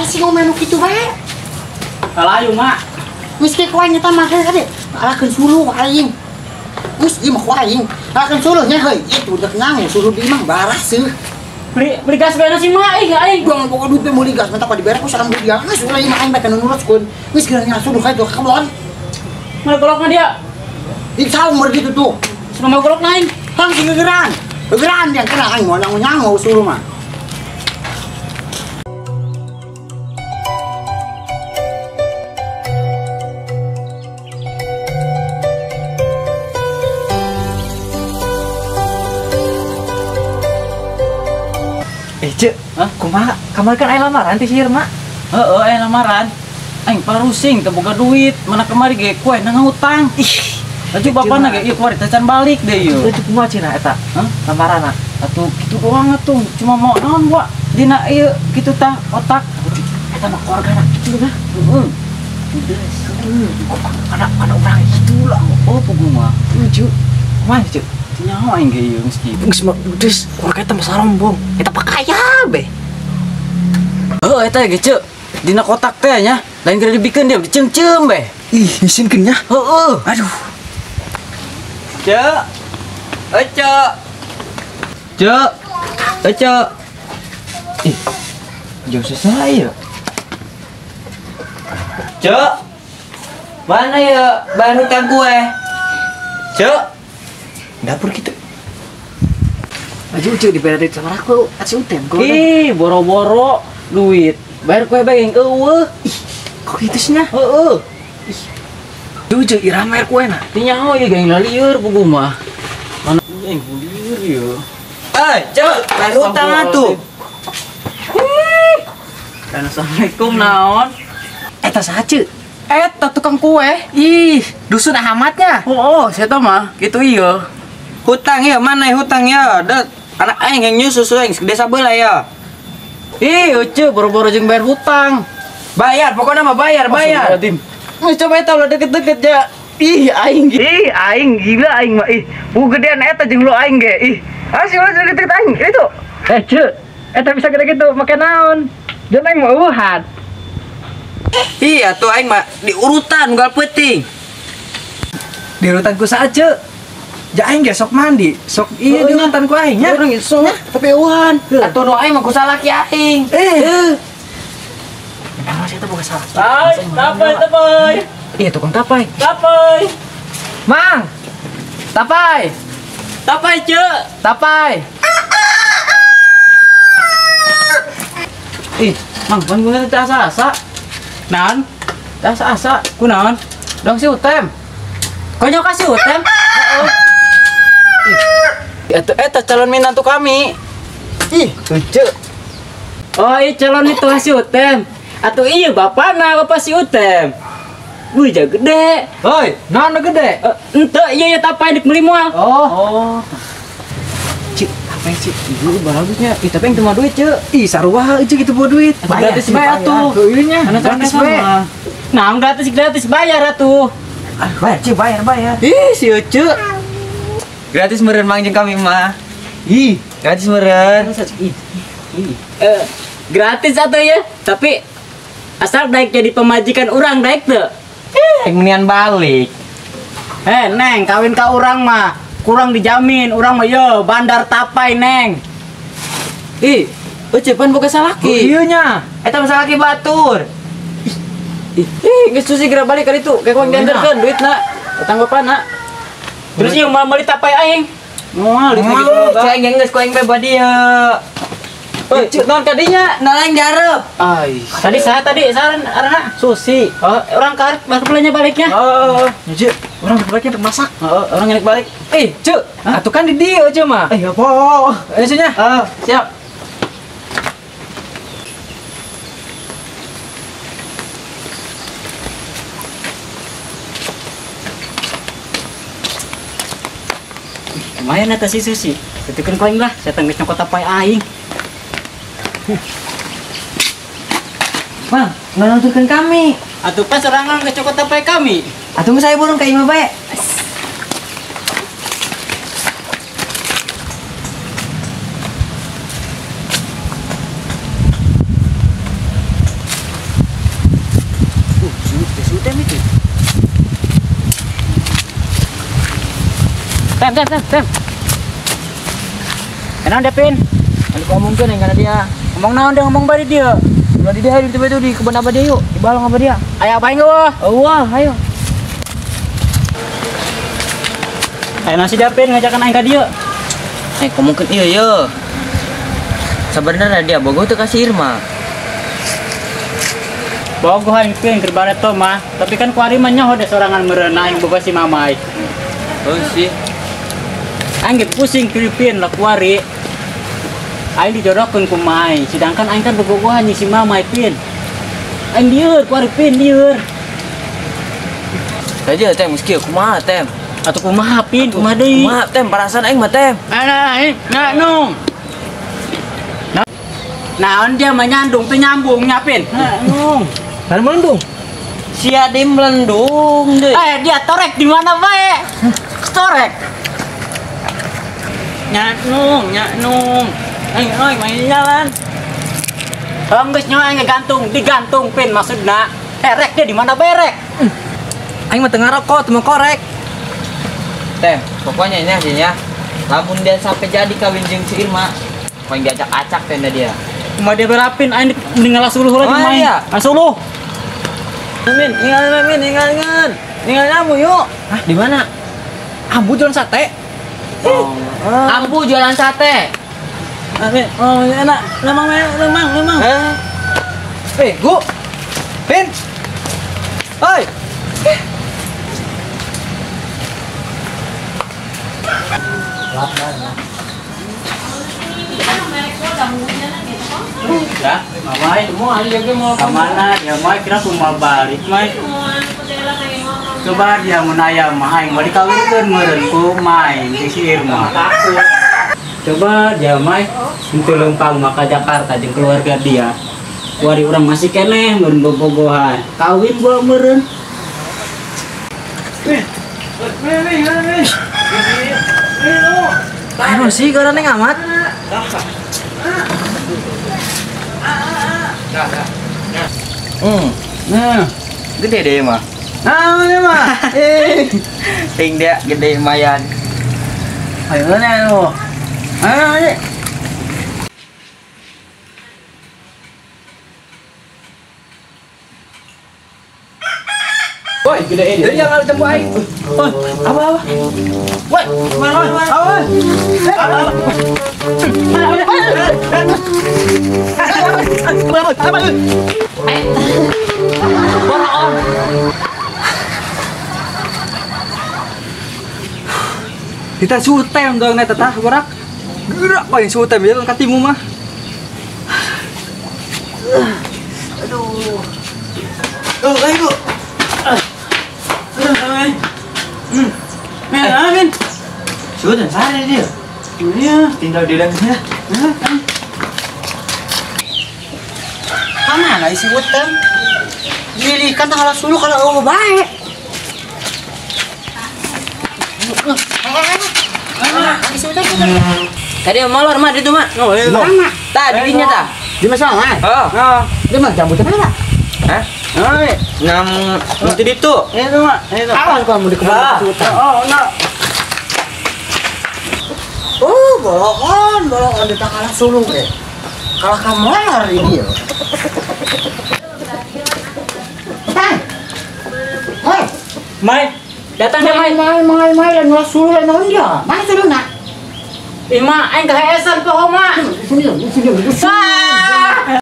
Sih ngomong kitu bae. Kalayu mak. Geus ke ku aing eta mah heuh alakeun suluh aing. Geus ieu mah ku aing. Alakeun suluh nya heuy. Itu dek nang suluh di imah baras seuh. Beli gas bae sih mak ih aing. Gua boga duit meuli gas menta dibere ku sareng dia. Geus ulah imah aing bae kana nurut kun. Geus geura nya suluh ka kebon. Mana golokna dia? Ih saung mer gitu tuh. Semua golokna aing. Hang sing gegeran. Gegeran dia kena aing moal nyango suluh mah. Cek, kumaha? Kamari kan aya lamaran ti si Irma. Heeh, aya lamaran. Aing parusing teu boga duit, mana kamari ge kue nang hutang. Ih, laju bapana ge ieu kuari teh can balik deui ieu. Laju kumaha cenah eta? Hah? Lamaranna. Atuh kitu doang atuh, cuma mau naon wa dina ieu kitu tah otak. Eta mah keluargana kitu nah. Heeh. Heeh. Kana urang kitu lah. Oh, puguh mah. Lucu. Kumaha cek? Nyawa aing ge ieu geus kitu. Geus mah geus keluarga eta mah sarombong. Eta pakaya be. Heuh eta ge ceuk. Dina kotak teh nya, lain geura dibikeun dia diceungceum be. Ih, isinkeun nya. Heueuh. Aduh. Ceuk. Euy ceuk. Ceuk. Euy ceuk. Ih. Jauh susah ya. Ceuk. Mana ya bahan hutang kue? Ceuk. Dapur gitu. Maju cuy dibayar duit sama aku, asih utem kok. Ih, boro-boro duit. Bayar kue bae yang eueuh. Ih, kok gitu sih nya? Heeh. Ih. Duh, cuy, iraha bayar kue na. Teu nyaho ieu geng lalieur puguh mah. Mana yang lieur ieu. Eh, Cuk, bayar hutang atuh. Dan assalamualaikum naon? Eta saha, Cuk? Eta tukang kue. Ih, dusun ahamatnya. Oh, saya mah gitu ieu. Hutang ya, mana hutang ya? Dat, anak aing yang nyusu aing desa beula ya. Ih, euceu boro-boro jeung bayar hutang. Bayar, pokoknya mah bayar, bayar. Geus coba eta ulah deket-deket ya. Ih, aing. Ih, aing gila aing mah. Ih, bu gedean eta jeung lu aing ge. Ih, asih ulah deket-deket aing itu. Eh, Ceu, eta bisa gede gitu make naon? Jeung aing mah eueuhan. Iya tuh aing mah diurutan unggal peuting. Diurutan ku saha, Ceu? Ja aing ge sok mandi, sok iya diurutan ku aing nya. Urang sok tapi eueuhan. Atuh nu aing mah ku salaki aing. Eh. Memang saya boga salah. Tapai, tapai. Iya tukang tapai. Tapai. Mang. Tapai. Tapai, Ceu. Tapai. Ih, Mang, pan guna teh asa-asa. Naon? Teh asa-asa. Kunaon? Dong si Utem. Konyol ka si Utem? Heeh. Ih, eta calon minantu kami. Ih, lucu. Oh, iya calon itu si Utem. Atuh iya bapana, bapak si Utem. Wih, ja gede. Hoi, naon gede? Ente iya ya tapai dik meuli moal. Oh. Oh. Cik, tapai cik. Ieu bagusnya. Ih, tapi yang teu duit, Cek. Ih, sarua euy gitu bawa duit. Gratis bae atuh. Heueuh nya. Gratis bae. Nah, gratis gratis bayar atuh. Bayar, Cik, bayar, bayar. Ih, si Ece. Gratis meureun mang jeung kami mah. Ih, gratis meureun. Ih. Gratis atuh ya, tapi asal daek jadi pemajikan urang daek teu. Ih, menian balik. Eh, Neng, kawin ka urang mah kurang dijamin, urang mah yo bandar tapai, Neng. Ih, Ece pan boga salaki. Ieu nya. Eta mah salaki batur. Ih, geus susi geura balik ka ditu, kayak kuang diantarkeun duitna. Utang bapana. Terus ieu moal meuli tapai aing. Moal duit lagi boga. Cai geus ku aing bae badi ye. Oi, naon kadinya? Nah, aing diarep. Ai. Tadi saya tadi saran arana Susi. Oh, orang karek belanja baliknya. Oh, Ceu, orang baliknya untuk masak. Heeh, orang ngenek balik. Eh, Ceu, atuh kan di dieu Ceu mah. Eh, apa? Eh, Ceu nya. Siap. Lumayan eta si Susi. Tutukeun ku aing lah, setan geus nyokot tapai aing. Bang, nggak nontonkan kami. Atuh pas sorangan geus nyokot tapai kami. Atuh saya burung ka imah bae. Tem. Kenapa dia, Pin? Kalau ngomongkeun yang kana dia. Ngomong naon dia ngomong bari dia. Ulah di dia di itu di kebun apa dia yuk. Di balong apa dia? Aya apa engge wah? Wah, ayo. Aya nasi dia, Pin, ngajakan aing ka dieu. Eh, ngomongkeun ieu ye. Sabenerna dia bogoh teu ka si Irma. Bogoh aing Pin keur bareto mah, tapi kan kuari mah nyaho deh sorangan meureun aing bogoh si Mamai. Oh sih. Aing ge pusing Filipin lah kuari. Aing dijodohkeun ku Mai, sedangkan aing kan bobogohan jeung si Mamai Pin. Aing lieur kuari Pin lieur. Saja tem geus kieu kumaha tem? Atuh kumaha Pin, kumaha deui? Kumaha tem perasaan aing mah tem. Aing nung. Naon dia mah nyandung teu nyambung nya Pin. Nung. Kan melendung. Sia di melendung deui. Eh dia torek di mana bae? Torek. Nyak nung. Aing oi main jalan. Tong geus nyawa aing gantung, digantung Pin maksudna. Rek dia di mana berek? Aing mah teu ngarokok, teu korek. Teh, pokoknya ini sih ya. Lamun dia sampai jadi kawin jeung si Irma, pokoknya diacak-acak tenda dia. Kumaha dia berapin aing ninggal suluh lagi main. Suluh. Min, ingat min, ingat. Ingat ambu yuk. Hah, di mana? Ambu jualan sate. Oh. Ambu jualan sate. Amin. Oh, enak. Lemang. Eh, Gu. Pin. Oi. Ya, Mamai, kemana dia Mai kira aku mau balik Mai. Coba dia mau nanya Mai, mau dikawinkan meureun ku Mai di si Irma. Coba dia Mai untuk lempang maka Jakarta jeung keluarga dia. Wari urang masih keneh meureun bobogohan. Kawin gua meureun. Ayo sih gara neng amat. Nah, gede deh mah. Nah, ini mah. Ting dia gede lumayan. Ayo nih lo. Ayo ayo. Woi, gede ini. Jadi jangan temu aing. Woi, apa apa? Woi, mana mana? Apa? Apa? Kita sutem dong nih tetah borak. Gerak paling sutem ya katimu mah. Aduh. Oh, ayo. Amin. Sudah sana dia. Iya, tinggal di dalamnya. Mana isi utang? Gilikan tanggal suluh kalau eueuh bae. Tadi molor mah itu mah. Oh, iya. Mana? Tah didinya tah. Di masalah. Oh. Dia mah jambu teh mana? Hah? Oi, ngam nanti ditu. Itu mah, itu. Awas kamu di kebun hutan. Oh, enggak. Oh, bolongan di tanggal suluh deh. Kalah kamar ini ya. Hei, Mai, datang deh Mai. Mai, dan nulah suluh dan naon dia. Mana suluh nak? Ima, aing kaheesan poho mah. Sini, sini, sini.